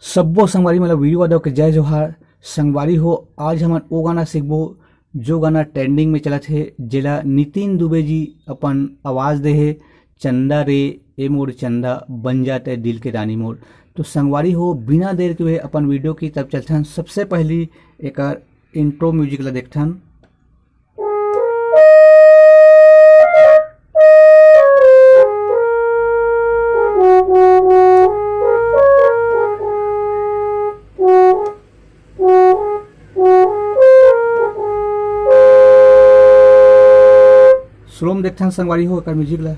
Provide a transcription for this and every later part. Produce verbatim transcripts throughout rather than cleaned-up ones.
सब्बो संगवारी मन ल वीरू यादव के जय जोहार। संगवारी हो, आज हमन ओ गाना सीखबो जो गाना ट्रेंडिंग में चलत हे, जेला नितिन दुबे जी अपन आवाज दे हे, चंदा रे ए मोर चंदा, बन जा तैं दिल के रानी मोर। तो संगवारी हो, बिना देर के हुए अपन वीडियो की तरफ चलथन। सबसे पहली एकर इंट्रो म्यूजिक ला देखथन। स्लो में देखथन संगवारी हो एकर म्यूजिक ला।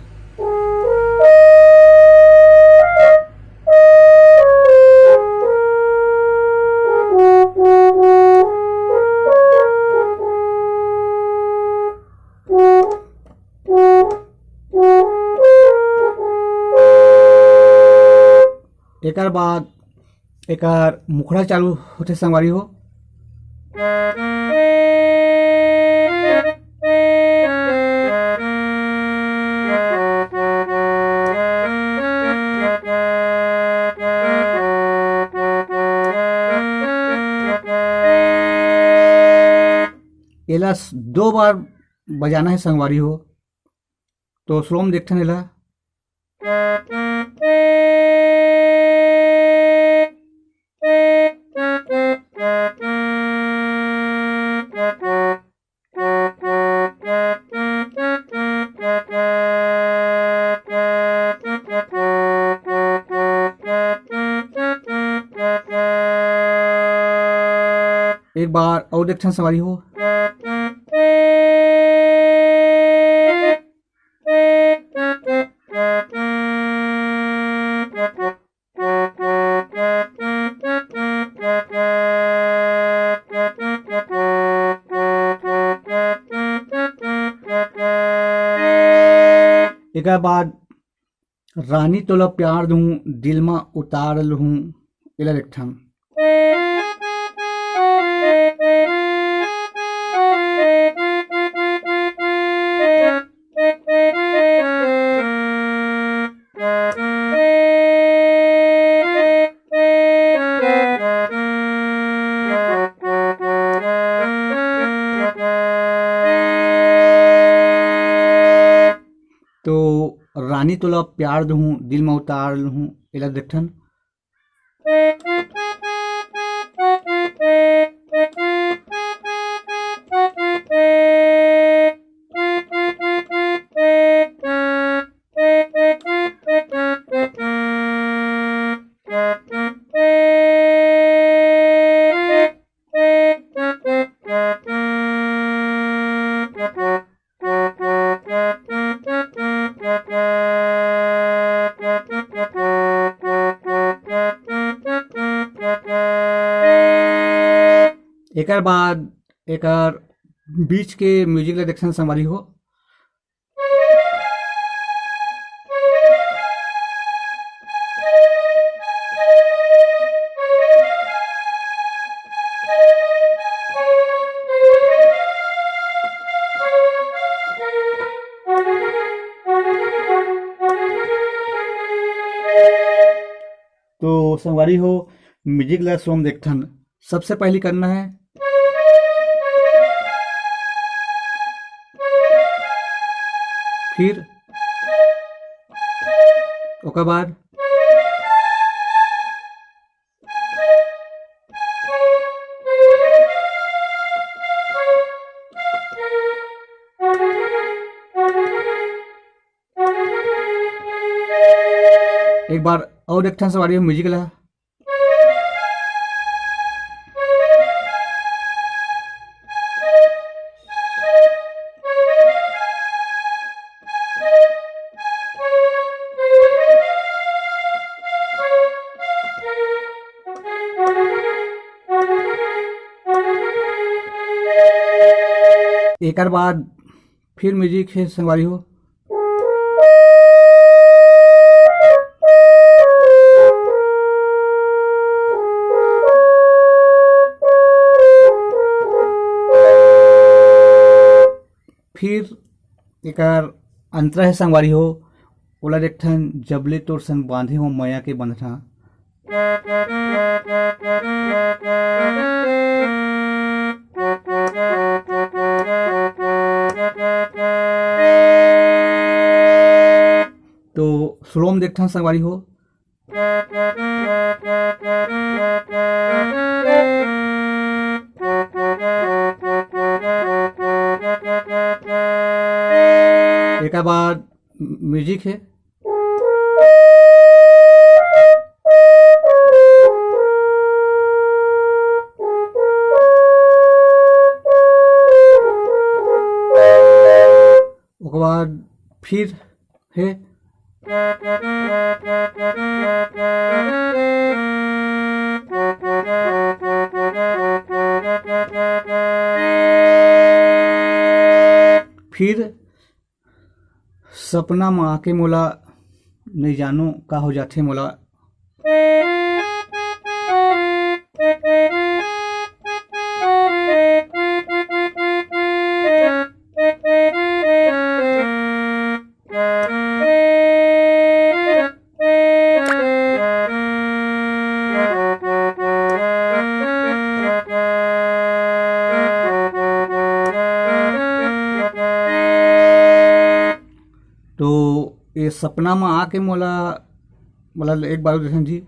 एकर बाद एकर मुखड़ा चालू होथे संगवारी हो। एला स-, दो बार बजाना हे संगवारी हो। तो स्लो में देखथन एला। एक बार अउ देखथन संगवारी हो। एकर बाद रानी तोला प्यार दूं, दिल मा उतार लूं, एला देखथन। तो रानी तोला प्यार दूं, दिल मा उतार लूं, एला देखथन। एकर बाद एकर बीच के म्यूजिक ला देखथन संगवारी हो। तो संगवारी हो, म्यूजिक ला स्लो में देखथन। सबसे पहली करना है, फिर ओकर बाद एक बार और एक ठन संगवारी हो म्यूजिक ला। एकर बाद फिर म्यूजिक हे संगवारी हो। फिर एकर अंतरा हे संगवारी हो, ओला देखथन, जबले तोर संग बांधे हो मया के बंधना। तो स्लो में देखथन संगवारी हो। एकर बाद म्यूजिक है। ओकर बाद फिर है। फिर सपना म आके मोला, नइ जानो का हो जाथे मोला। तो ये सपना म आके मोला, मोला एक बार देखन जी।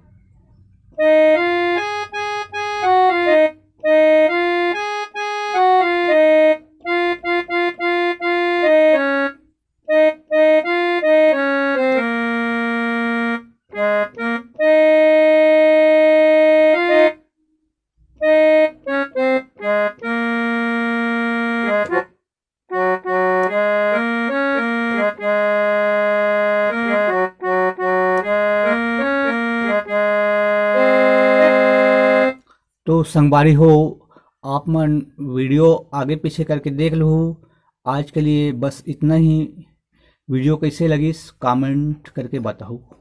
तो संगवारी हो, आप मन वीडियो आगे पीछे करके देख लहू। आज के लिए बस इतना ही। वीडियो कैसे लगिस, कमेंट करके बताओ।